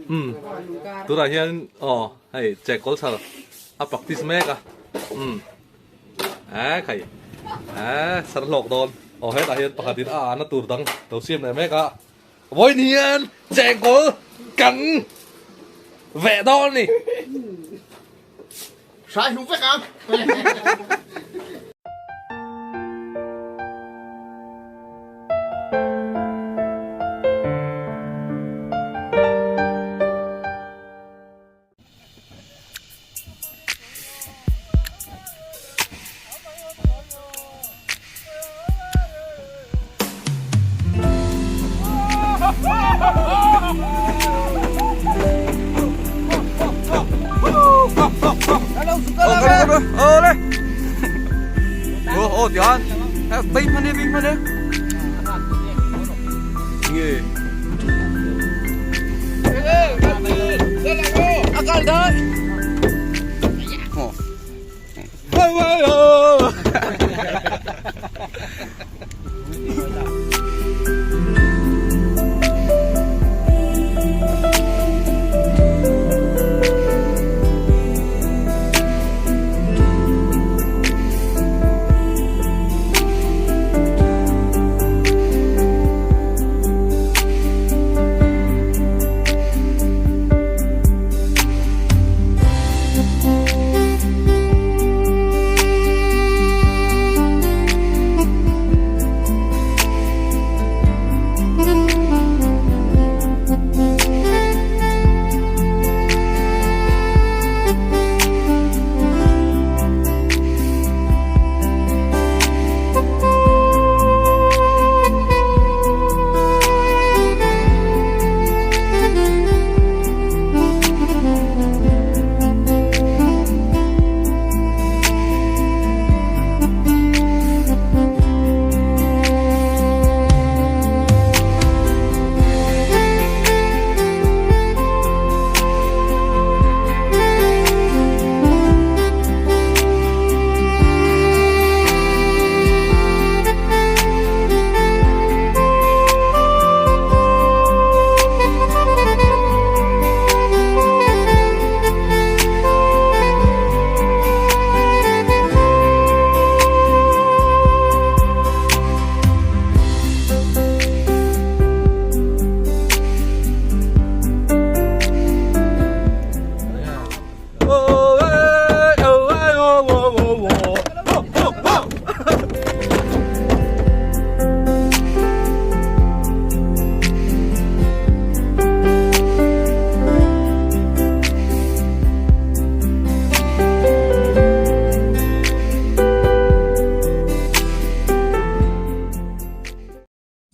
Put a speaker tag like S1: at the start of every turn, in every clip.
S1: Um tunah hian aw hei chengkawl chhar a practice mek a um eh khai eh chhar hlawk dawn aw hetah hian pakhat in a ahna tur dang lo siam leh mek a vawiin hian chengkawl kan veh dawn a ni.
S2: Hrai hlum vek ang.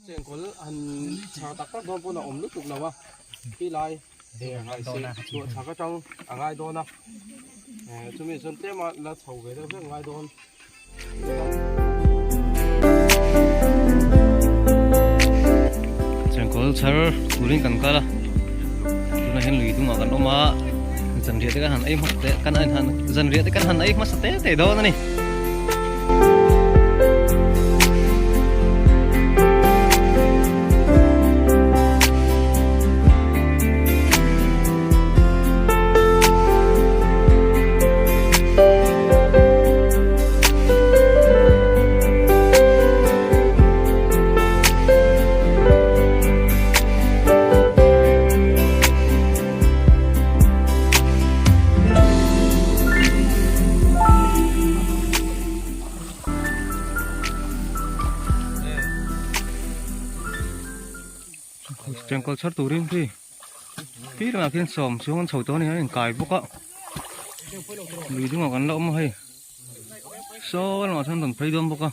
S3: Chengkawl han chhar tak tak dawn pawn a awm lutuk lo a, khi lai chhuah chhak atang a ngai dawn a, chumi chuan tlem a la chho ve deuh hlek ngai dawn.
S4: Chengkawl chhar turin kan kal a, tunah hian lui dungah kan awm a, zanriah te kan han ei hmasa teh kan han zanriah te kan han ei hmasa teh teh dawn a ni. Chengkawl chhar turin khi khi lamah khian sawm chhung an chho tawh a ni a inkai bawk a lui dungah kan la awm a hei saw lamah sawn an rawn phei dawn bawk a.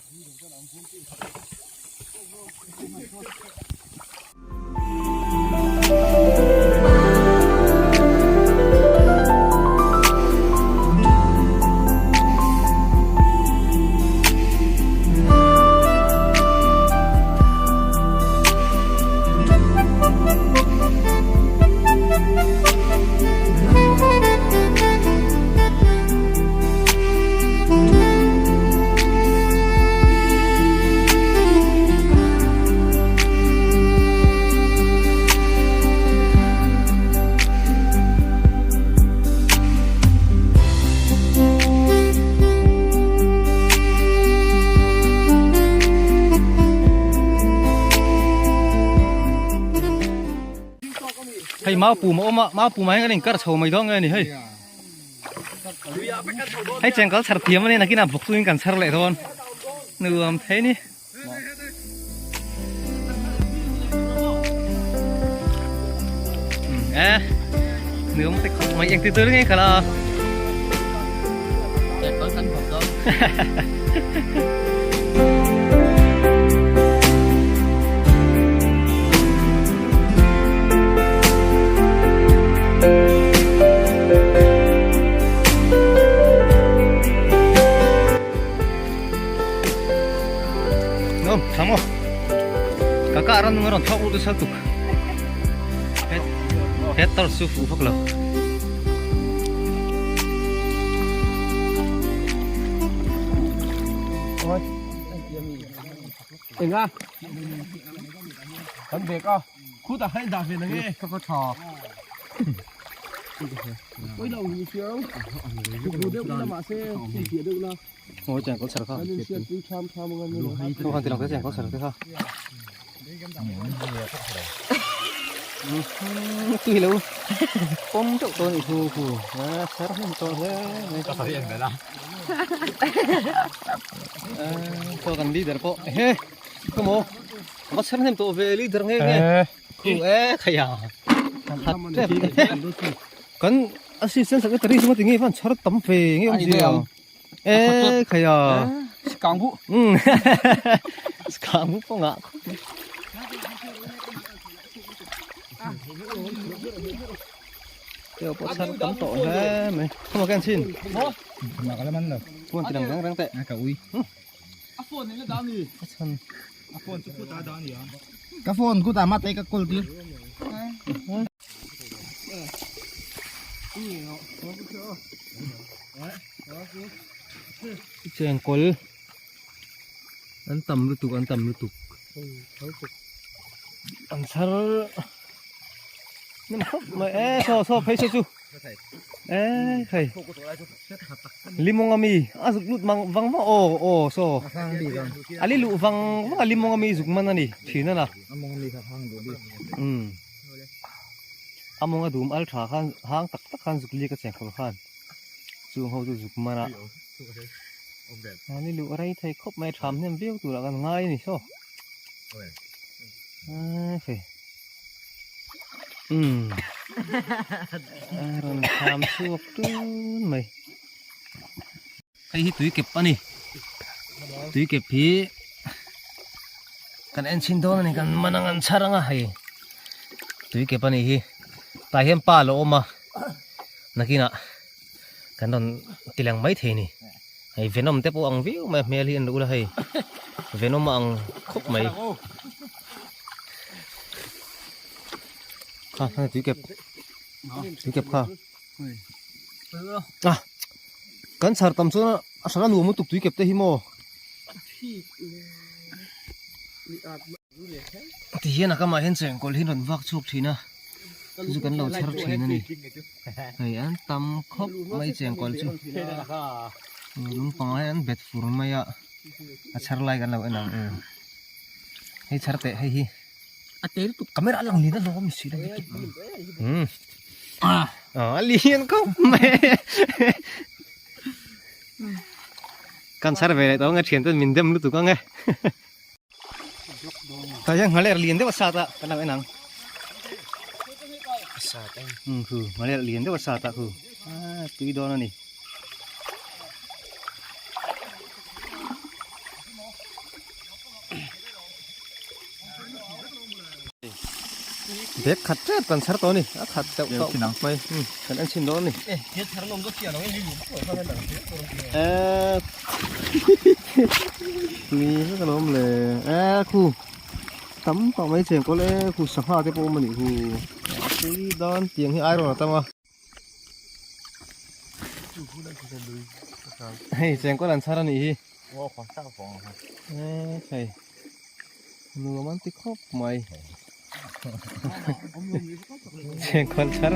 S4: Hei mau pum a awm a, mau pumah hian kan inkar chho mai dawn nge ni hei. Hei chengkawl chhar thiam a ni nakinah bawk chungin kan chhar leh dawn. Nuam thei ni. E nuam te khawp mai engti tur nge khala.
S2: Chengkawl kan bawk dawn.
S4: Nom, thamo. Kakak ran nung ron thok lu sal tuk. Het tar su fu phak lo.
S3: Enga kan bag a khutah khan dah ve nange ka va tha oi lo ni chiang lu deuh la mahse chi fiah deuh la
S4: Ôi chàng có char kha.
S3: an in siat pui tham tham ang an ni
S4: Thu han ti lang te chàng có char te kha. Tui lo. Pom chau to ni thu khu. A char hnem to hle mai.
S1: Ka sawi en ve la.
S4: Chaw kan leader pawh ehe khawmaw va chher hnem tawh ve leader nge nge khu e khaia khat tep kan assistant secretary chu ti nge van chher tam ve nge awm zia e khaia
S2: kang bu
S4: um kang bu pawh ngah khawp mai Kêu pawh chhar tam tawh hle mai khawmaw ka en chhin Phone ti lang reng reng teh
S2: ka ui
S3: a phone eng dah ni
S4: a chhan
S2: a phone chu kut a dah ni a ka phone kut a ma te ka call tir
S4: chengkawl an tam lutuk an tam lutuk an chhar nem khawp mai e saw saw phei saw chu e hei limawng ami a zuk lut mang vang vang aw aw saw a li luh vang vang a limawng ami zuk man a ni thin a na um a mawng a dum al tha khan hang tak tak khan zuk lik a cheng khawp khan chung ho chu zuk man a a ni luh rei thei khawp mai tham hnem viau turah kan ngai a ni saw hei umm a rawn tham chhuak tun mai hei hi tui kep a ni tui kep hi kan en chhin dawn a ni kan man ang an chhar ang a hei tui kep a nih hi tah hian pa a lo awm a nakinah kan rawn ti lang mai thei a ni hei venom te pawh ang viau mai a hmel hi an lo ula hei venom a ang khawp mai kha kha tui kep tui kep kha a kan chhar tam chuan a hran a nuam lutuk tui kep te hi maw ti hian a kamah hian chengkawl hi rawn vak chhuak thin a chu kan lo chhar thin a ni hei an tam khawp mai chengkawl chu lung pangah hian an bet fur mai a a chhar lai kan lo en ang em hei chhar teh hei hi
S2: a te lutuk
S4: camera a lang lian a hlawm si lo um a lian khawp mai kan chhar ve leh tawh ang e thian ten min dem lutuk ang e. Tah hian nghaler lian deuh a sat a kan lo en ang um khu nghaler lian deuh a sat a khu ah tui dawn a ni. Bag khat tep kan chhar tawh a ni a khat deuh tawh mai kan en chhin dawn a ni. Tui vek alawm le e khu tam pah mai chengkawl e khu sangha te pawh awm a nih khu tui dawn tiang hi iron a tam a hei chengkawl an chhar a nih hi e hei nuam an ti khawp mai chengkawl chhar.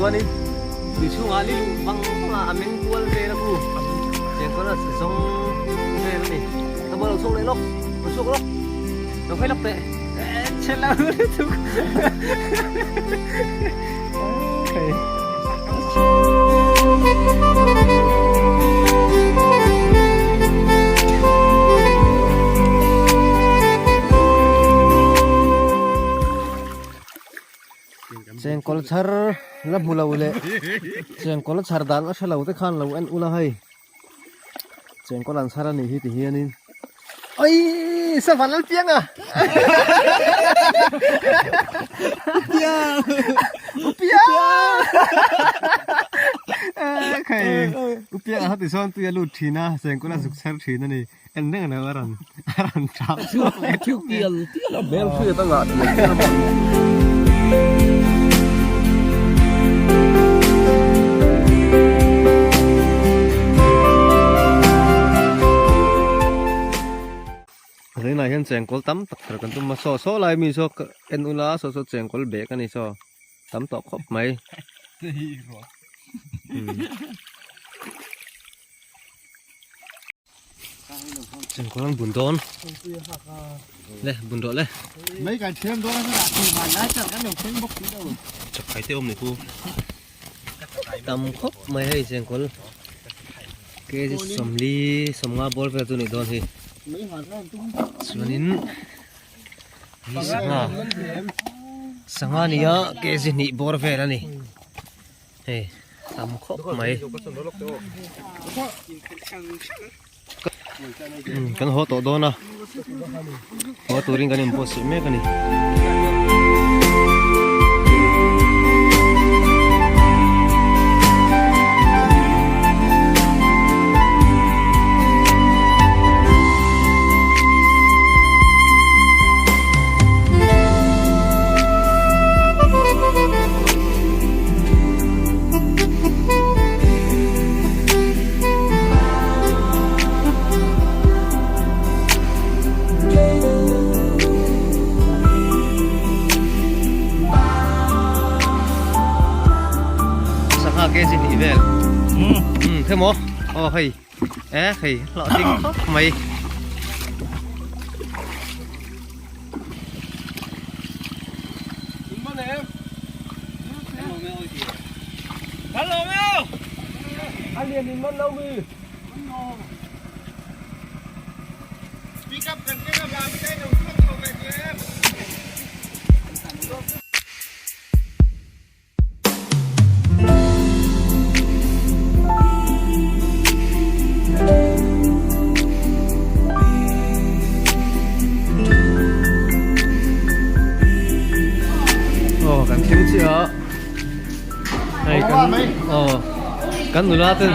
S4: chuanin tui chhungah li luh vang vang a a meng kual vel a khu chengkawl a zawng vel a ni ka bawlh lo chhuak leh lawk lo chhuak lawk lo hawi lawk teh che lo lutuk Chengkawl chhar la hmu lo leh chengkawl chhar dan a hre lo te khan lo en ula hei chengkawl an chhar a nih hi ti hianin Oi savan lal piang a Upiang Upiang Khai Upiang a ti sawn tui a lut thin a chengkawl a zuk chhar thin a ni en reng lo a rawn a rawn tap chhuak leh theuh mai
S3: tial tial a hmel hriat a ngah tial tial a
S4: Zainah hian chengkawl tam tak thar kan tum a saw saw lai mi saw en ula saw saw chengkawl bag a ni saw tam tawh khawp mai. Chengkawl an bun dawn le bun rawh le.
S2: Mai kan thiam dawn a van lai chuan kan lo thleng bawk si lo.
S1: Chakkai te awm ni khu.
S4: Tam khawp mai hei chengkawl kg sawmli sawmnga bawr vel chu nih dawn hi chuanin hi sangha sangha nia kg hnih bawr vel a ni hei tam khawp mai kan haw tawh dawn a haw turin kan inbuatsaih mek a ni. Sangha ke chi hnih vel um thế maw aw hei e hei hlawh ding khawp mai. Aw kan thleng chiah a hei kan aw kan nula ten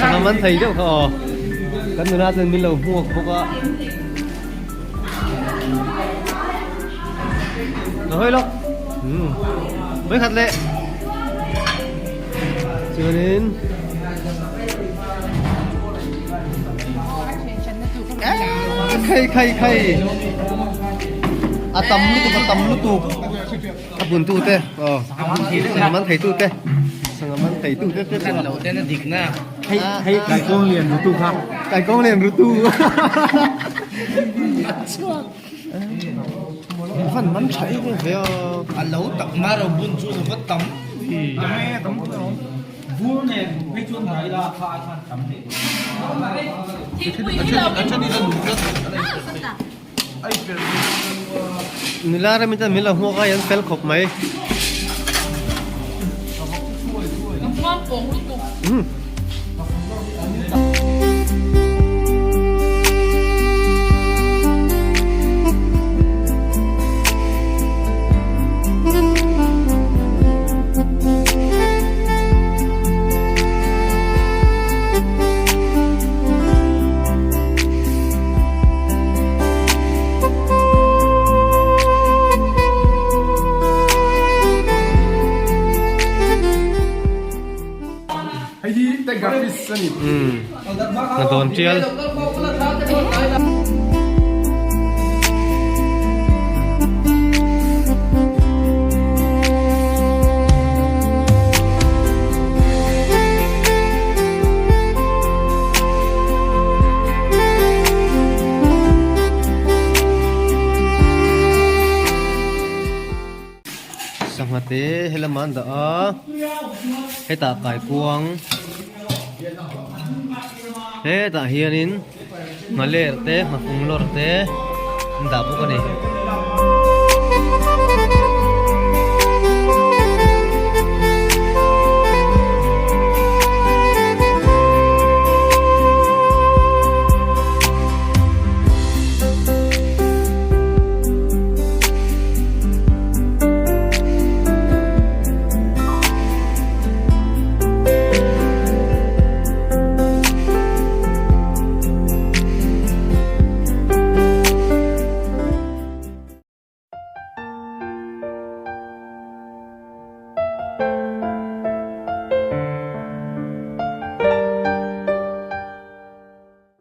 S4: sangha man thei deuh kha aw kan nula ten min lo hmuak bawk a Nó hơi lắm. Mấy thật lệ. Chưa đến. Khay khay khay. A tầm lutuk a tầm lutuk. A bun tu te. Ờ. Sangha man thei tu te. Sangha man thei tu te te.
S2: Lo te na dik na. Hei hei kai kong lian rutu kha.
S4: Kai kong lian rutu. Van man tha em em ve a.
S2: A lo tak mar a bun chu va tam.
S5: Bur nen phei chuan dah ila kha ai khan tam leh
S4: Nula rem in min lo hmuak a an fel khawp mai.
S3: Hei hi tiger fish a ni.
S4: Na dawn tial. an dah a hetah kaikuang hetah hianin nghaler te nghafung lawr te an dah bawk a ni.